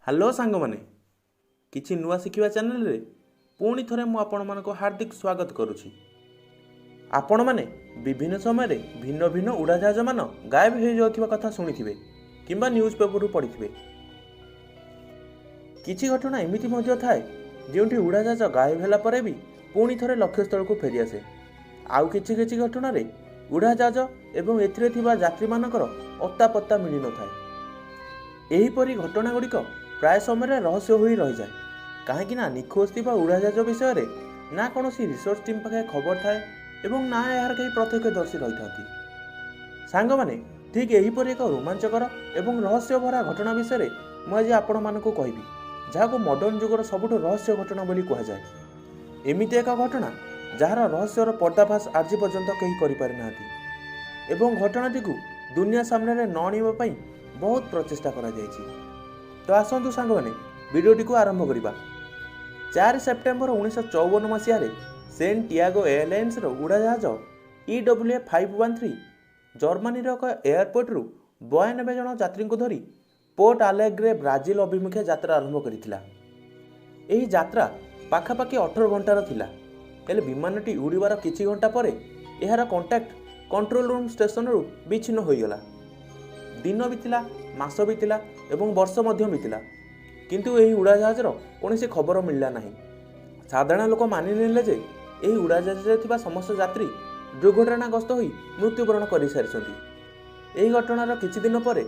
Hello ସାଙ୍ଗମାନେ, କିଛି ନୂଆ ଶିଖିବା ଚ୍ୟାନେଲରେ ପୁଣି ଥରେ ମୁଁ ଆପଣମାନଙ୍କୁ ହାର୍ଦ୍ଦିକ ସ୍ୱାଗତ କରୁଛି। ଆପଣମାନେ ବିଭିନ୍ନ ସମୟରେ ଭିନ୍ନ ଭିନ୍ନ ଉଡ଼ାଜାହାଜମାନ ଗାୟବ ହୋଇଯାଉଥିବା କଥା ଶୁଣିଥିବେ କିମ୍ବା ନ୍ୟୁଜ୍ ପେପରରୁ ପଢ଼ିଥିବେ। କିଛି ଘଟଣା ଏମିତି ମଧ୍ୟ ଥାଏ, ଯେଉଁଠି ଉଡ଼ାଜାହାଜ ଗାୟବ ହେଲା ପରେ ବି ପୁଣି ଥରେ ଲକ୍ଷ୍ୟସ୍ଥଳକୁ ଫେରିଆସେ। ଆଉ କିଛି କିଛି ଘଟଣାରେ ଉଡ଼ାଜାହାଜ ଏବଂ ଏଥିରେ ଥିବା ଯାତ୍ରୀମାନଙ୍କର ଅତ୍ତାପତ୍ତା ମିଳିନଥାଏ। ଏହିପରି ଘଟଣାଗୁଡ଼ିକ ପ୍ରାୟ ସମୟରେ ରହସ୍ୟ ହୋଇ ରହିଯାଏ, କାହିଁକି ନା ନିଖୋଜ ଥିବା ଉଡ଼ାଜାହାଜ ବିଷୟରେ ନା କୌଣସି ରିସର୍ଚ୍ଚ ଟିମ୍ ପାଖରେ ଖବର ଥାଏ ଏବଂ ନା ଏହାର କେହି ପ୍ରତ୍ୟକ୍ଷଦର୍ଶୀ ରହିଥାନ୍ତି। ସାଙ୍ଗମାନେ, ଠିକ୍ ଏହିପରି ଏକ ରୋମାଞ୍ଚକର ଏବଂ ରହସ୍ୟଭରା ଘଟଣା ବିଷୟରେ ମୁଁ ଆଜି ଆପଣମାନଙ୍କୁ କହିବି, ଯାହାକୁ ମଡର୍ଣ୍ଣ ଯୁଗର ସବୁଠୁ ରହସ୍ୟ ଘଟଣା ବୋଲି କୁହାଯାଏ। ଏମିତି ଏକ ଘଟଣା, ଯାହାର ରହସ୍ୟର ପର୍ଦ୍ଦାଫାଶ ଆଜି ପର୍ଯ୍ୟନ୍ତ କେହି କରିପାରିନାହାନ୍ତି ଏବଂ ଘଟଣାଟିକୁ ଦୁନିଆ ସାମ୍ନାରେ ନ ଆଣିବା ପାଇଁ ବହୁତ ପ୍ରଚେଷ୍ଟା କରାଯାଇଛି। ତ ଆସନ୍ତୁ ସାଙ୍ଗମାନେ, ଭିଡ଼ିଓଟିକୁ ଆରମ୍ଭ କରିବା। 4 ସେପ୍ଟେମ୍ବର 1954 ମସିହାରେ ସେଣ୍ଟ ଟିଆଗୋ ଏୟାରଲାଇନ୍ସର ଉଡ଼ାଜାହାଜ EWA 513 ଜର୍ମାନୀର ଏକ ଏୟାରପୋର୍ଟରୁ 92 ଜଣ ଯାତ୍ରୀଙ୍କୁ ଧରି ପୋର୍ଟ ଆଲେଗ୍ରେ, ବ୍ରାଜିଲ ଅଭିମୁଖେ ଯାତ୍ରା ଆରମ୍ଭ କରିଥିଲା। ଏହି ଯାତ୍ରା ପାଖାପାଖି 18 ଘଣ୍ଟାର ଥିଲା। ହେଲେ ବିମାନଟି ଉଡ଼ିବାର କିଛି ଘଣ୍ଟା ପରେ ଏହାର କଣ୍ଟାକ୍ଟ କଣ୍ଟ୍ରୋଲ ରୁମ୍ ଷ୍ଟେସନରୁ ବିଚ୍ଛିନ୍ନ ହୋଇଗଲା। ଦିନ ବିତିଲା, ମାସ ବିତିଲା ଏବଂ ବର୍ଷ ମଧ୍ୟ ବିତିଲା, କିନ୍ତୁ ଏହି ଉଡ଼ାଜାହାଜର କୌଣସି ଖବର ମିଳିଲା ନାହିଁ। ସାଧାରଣ ଲୋକ ମାନିନେଲେ ଯେ ଏହି ଉଡ଼ାଜାହାଜରେ ଥିବା ସମସ୍ତ ଯାତ୍ରୀ ଦୁର୍ଘଟଣାଗ୍ରସ୍ତ ହୋଇ ମୃତ୍ୟୁବରଣ କରିସାରିଛନ୍ତି। ଏହି ଘଟଣାର କିଛି ଦିନ ପରେ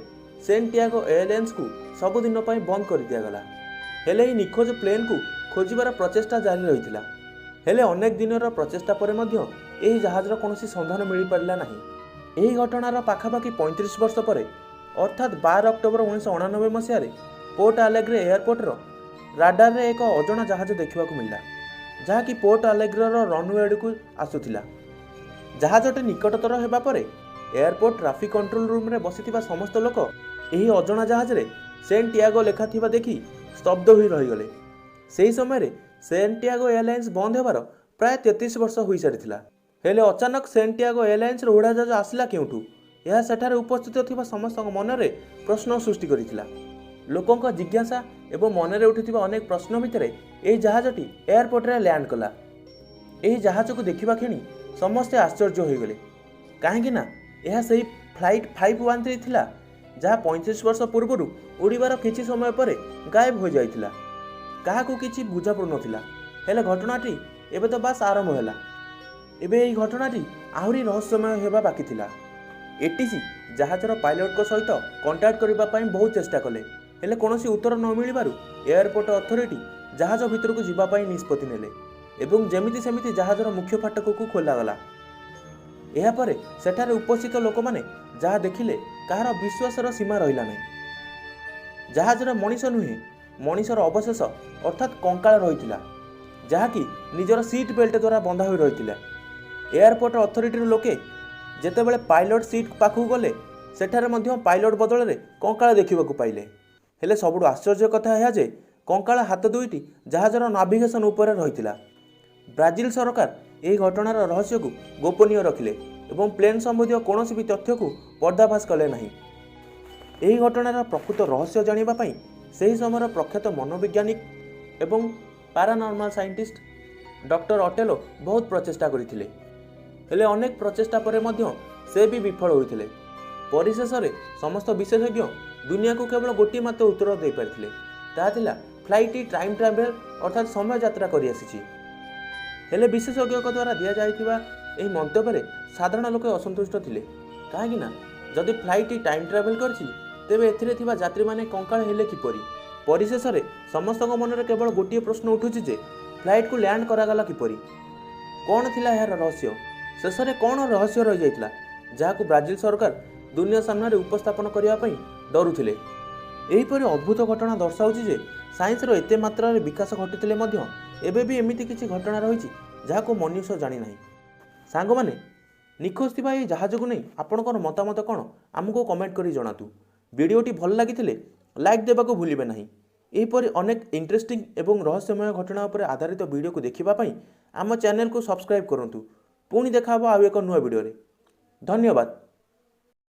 ସେଣ୍ଟ ଟିଆଗୋ ଏୟାରଲାଇନ୍ସକୁ ସବୁଦିନ ପାଇଁ ବନ୍ଦ କରିଦିଆଗଲା। ହେଲେ ଏହି ନିଖୋଜ ପ୍ଲେନ୍କୁ ଖୋଜିବାର ପ୍ରଚେଷ୍ଟା ଜାରି ରହିଥିଲା। ହେଲେ ଅନେକ ଦିନର ପ୍ରଚେଷ୍ଟା ପରେ ମଧ୍ୟ ଏହି ଜାହାଜର କୌଣସି ସନ୍ଧାନ ମିଳିପାରିଲା ନାହିଁ। ଏହି ଘଟଣାର ପାଖାପାଖି 35 ବର୍ଷ ପରେ, ଅର୍ଥାତ୍ 12 ଅକ୍ଟୋବର 1989 ମସିହାରେ ପୋର୍ଟ ଆଲେଗ୍ରେ ଏୟାରପୋର୍ଟର ରାଡାରରେ ଏକ ଅଜଣା ଜାହାଜ ଦେଖିବାକୁ ମିଳିଲା, ଯାହାକି ପୋର୍ଟ ଆଲେଗ୍ରର ରନୱେ ଆଡ଼କୁ ଆସୁଥିଲା। ଜାହାଜଟି ନିକଟତର ହେବା ପରେ ଏୟାରପୋର୍ଟ ଟ୍ରାଫିକ୍ କଣ୍ଟ୍ରୋଲ ରୁମ୍ରେ ବସିଥିବା ସମସ୍ତ ଲୋକ ଏହି ଅଜଣା ଜାହାଜରେ ସେଣ୍ଟ ଟିଆଗୋ ଲେଖାଥିବା ଦେଖି ସ୍ତବ୍ଧ ହୋଇ ରହିଗଲେ। ସେହି ସମୟରେ ସେଣ୍ଟ ଟିଆଗୋ ଏୟାରଲାଇନ୍ସ ବନ୍ଦ ହେବାର ପ୍ରାୟ 33 ବର୍ଷ ହୋଇସାରିଥିଲା। ହେଲେ ଅଚାନକ ସେଣ୍ଟ ଟିଆଗୋ ଏୟାରଲାଇନ୍ସର ଉଡ଼ାଜାହାଜ ଆସିଲା କେଉଁଠୁ? ଏହା ସେଠାରେ ଉପସ୍ଥିତ ଥିବା ସମସ୍ତଙ୍କ ମନରେ ପ୍ରଶ୍ନ ସୃଷ୍ଟି କରିଥିଲା। ଲୋକଙ୍କ ଜିଜ୍ଞାସା ଏବଂ ମନରେ ଉଠୁଥିବା ଅନେକ ପ୍ରଶ୍ନ ଭିତରେ ଏହି ଜାହାଜଟି ଏୟାରପୋର୍ଟରେ ଲ୍ୟାଣ୍ଡ କଲା। ଏହି ଜାହାଜକୁ ଦେଖିବା କ୍ଷଣି ସମସ୍ତେ ଆଶ୍ଚର୍ଯ୍ୟ ହୋଇଗଲେ, କାହିଁକି ନା ଏହା ସେହି ଫ୍ଲାଇଟ୍ 513 ଥିଲା, ଯାହା 35 ବର୍ଷ ପୂର୍ବରୁ ଉଡ଼ିବାର କିଛି ସମୟ ପରେ ଗାୟବ ହୋଇଯାଇଥିଲା। କାହାକୁ କିଛି ବୁଝା ପଡ଼ୁନଥିଲା। ହେଲେ ଘଟଣାଟି ଏବେ ତ ବାସ୍ ଆରମ୍ଭ ହେଲା। ଏବେ ଏହି ଘଟଣାଟି ଆହୁରି ରହସ୍ୟମୟ ହେବା ବାକି ଥିଲା। ଏଟିସି ଜାହାଜର ପାଇଲଟଙ୍କ ସହିତ କଣ୍ଟାକ୍ଟ କରିବା ପାଇଁ ବହୁତ ଚେଷ୍ଟା କଲେ। ହେଲେ କୌଣସି ଉତ୍ତର ନ ମିଳିବାରୁ ଏୟାରପୋର୍ଟ ଅଥରିଟି ଜାହାଜ ଭିତରକୁ ଯିବା ପାଇଁ ନିଷ୍ପତ୍ତି ନେଲେ ଏବଂ ଯେମିତି ସେମିତି ଜାହାଜର ମୁଖ୍ୟ ଫାଟକକୁ ଖୋଲାଗଲା। ଏହାପରେ ସେଠାରେ ଉପସ୍ଥିତ ଲୋକମାନେ ଯାହା ଦେଖିଲେ, କାହାର ବିଶ୍ୱାସର ସୀମା ରହିଲା ନାହିଁ। ଜାହାଜର ମଣିଷ ନୁହେଁ, ମଣିଷର ଅବଶେଷ ଅର୍ଥାତ୍ କଙ୍କାଳ ରହିଥିଲା, ଯାହାକି ନିଜର ସିଟ୍ ବେଲ୍ଟ ଦ୍ୱାରା ବନ୍ଧା ହୋଇ ରହିଥିଲା। ଏୟାରପୋର୍ଟ ଅଥରିଟିର ଲୋକେ ଯେତେବେଳେ ପାଇଲଟ ସିଟ୍ ପାଖକୁ ଗଲେ, ସେଠାରେ ମଧ୍ୟ ପାଇଲଟ ବଦଳରେ କଙ୍କାଳ ଦେଖିବାକୁ ପାଇଲେ। ହେଲେ ସବୁଠୁ ଆଶ୍ଚର୍ଯ୍ୟ କଥା ଏହା ଯେ କଙ୍କାଳ ହାତ ଦୁଇଟି ଜାହାଜର ନାଭିଗେସନ ଉପରେ ରହିଥିଲା। ବ୍ରାଜିଲ ସରକାର ଏହି ଘଟଣାର ରହସ୍ୟକୁ ଗୋପନୀୟ ରଖିଲେ ଏବଂ ପ୍ଲେନ୍ ସମ୍ବନ୍ଧୀୟ କୌଣସି ବି ତଥ୍ୟକୁ ପର୍ଦ୍ଦାଫାଶ କଲେ ନାହିଁ। ଏହି ଘଟଣାର ପ୍ରକୃତ ରହସ୍ୟ ଜାଣିବା ପାଇଁ ସେହି ସମୟର ପ୍ରଖ୍ୟାତ ମନୋବୈଜ୍ଞାନିକ ଏବଂ ପାରାନର୍ମାଲ ସାଇଣ୍ଟିଷ୍ଟ ଡକ୍ଟର ଅଟେଲୋ ବହୁତ ପ୍ରଚେଷ୍ଟା କରିଥିଲେ। ହେଲେ ଅନେକ ପ୍ରଚେଷ୍ଟା ପରେ ମଧ୍ୟ ସେ ବି ବିଫଳ ହୋଇଥିଲେ। ପରିଶେଷରେ ସମସ୍ତ ବିଶେଷଜ୍ଞ ଦୁନିଆକୁ କେବଳ ଗୋଟିଏ ମାତ୍ର ଉତ୍ତର ଦେଇପାରିଥିଲେ। ତାହା ଥିଲା, ଫ୍ଲାଇଟ୍ଟି ଟାଇମ୍ ଟ୍ରାଭେଲ୍ ଅର୍ଥାତ୍ ସମୟ ଯାତ୍ରା କରିଆସିଛି। ହେଲେ ବିଶେଷଜ୍ଞଙ୍କ ଦ୍ୱାରା ଦିଆଯାଇଥିବା ଏହି ମନ୍ତବ୍ୟରେ ସାଧାରଣ ଲୋକେ ଅସନ୍ତୁଷ୍ଟ ଥିଲେ, କାହିଁକି ନା ଯଦି ଫ୍ଲାଇଟ୍ଟି ଟାଇମ୍ ଟ୍ରାଭେଲ୍ କରିଛି, ତେବେ ଏଥିରେ ଥିବା ଯାତ୍ରୀମାନେ କଙ୍କାଳ ହେଲେ କିପରି? ପରିଶେଷରେ ସମସ୍ତଙ୍କ ମନରେ କେବଳ ଗୋଟିଏ ପ୍ରଶ୍ନ ଉଠୁଛି ଯେ ଫ୍ଲାଇଟ୍କୁ ଲ୍ୟାଣ୍ଡ କରାଗଲା କିପରି? କ'ଣ ଥିଲା ଏହାର ରହସ୍ୟ? ଶେଷରେ କ'ଣ ରହସ୍ୟ ରହିଯାଇଥିଲା, ଯାହାକୁ ବ୍ରାଜିଲ ସରକାର ଦୁନିଆ ସାମ୍ନାରେ ଉପସ୍ଥାପନ କରିବା ପାଇଁ ଡରୁଥିଲେ? ଏହିପରି ଅଦ୍ଭୁତ ଘଟଣା ଦର୍ଶାଉଛି ଯେ ସାଇନ୍ସର ଏତେ ମାତ୍ରାରେ ବିକାଶ ଘଟିଥିଲେ ମଧ୍ୟ ଏବେ ବି ଏମିତି କିଛି ଘଟଣା ରହିଛି, ଯାହାକୁ ମନୁଷ୍ୟ ଜାଣିନାହିଁ। ସାଙ୍ଗମାନେ, ନିଖୋଜ ଥିବା ଏହି ଜାହାଜକୁ ନେଇ ଆପଣଙ୍କର ମତାମତ କ'ଣ, ଆମକୁ କମେଣ୍ଟ କରି ଜଣାନ୍ତୁ। ଭିଡ଼ିଓଟି ଭଲ ଲାଗିଥିଲେ ଲାଇକ୍ ଦେବାକୁ ଭୁଲିବେ ନାହିଁ। ଏହିପରି ଅନେକ ଇଣ୍ଟରେଷ୍ଟିଂ ଏବଂ ରହସ୍ୟମୟ ଘଟଣା ଉପରେ ଆଧାରିତ ଭିଡ଼ିଓକୁ ଦେଖିବା ପାଇଁ ଆମ ଚ୍ୟାନେଲକୁ ସବସ୍କ୍ରାଇବ୍ କରନ୍ତୁ। ପୁଣି ଦେଖା ହେବ ଆଉ ଏକ ନୂଆ ଭିଡ଼ିଓରେ। ଧନ୍ୟବାଦ।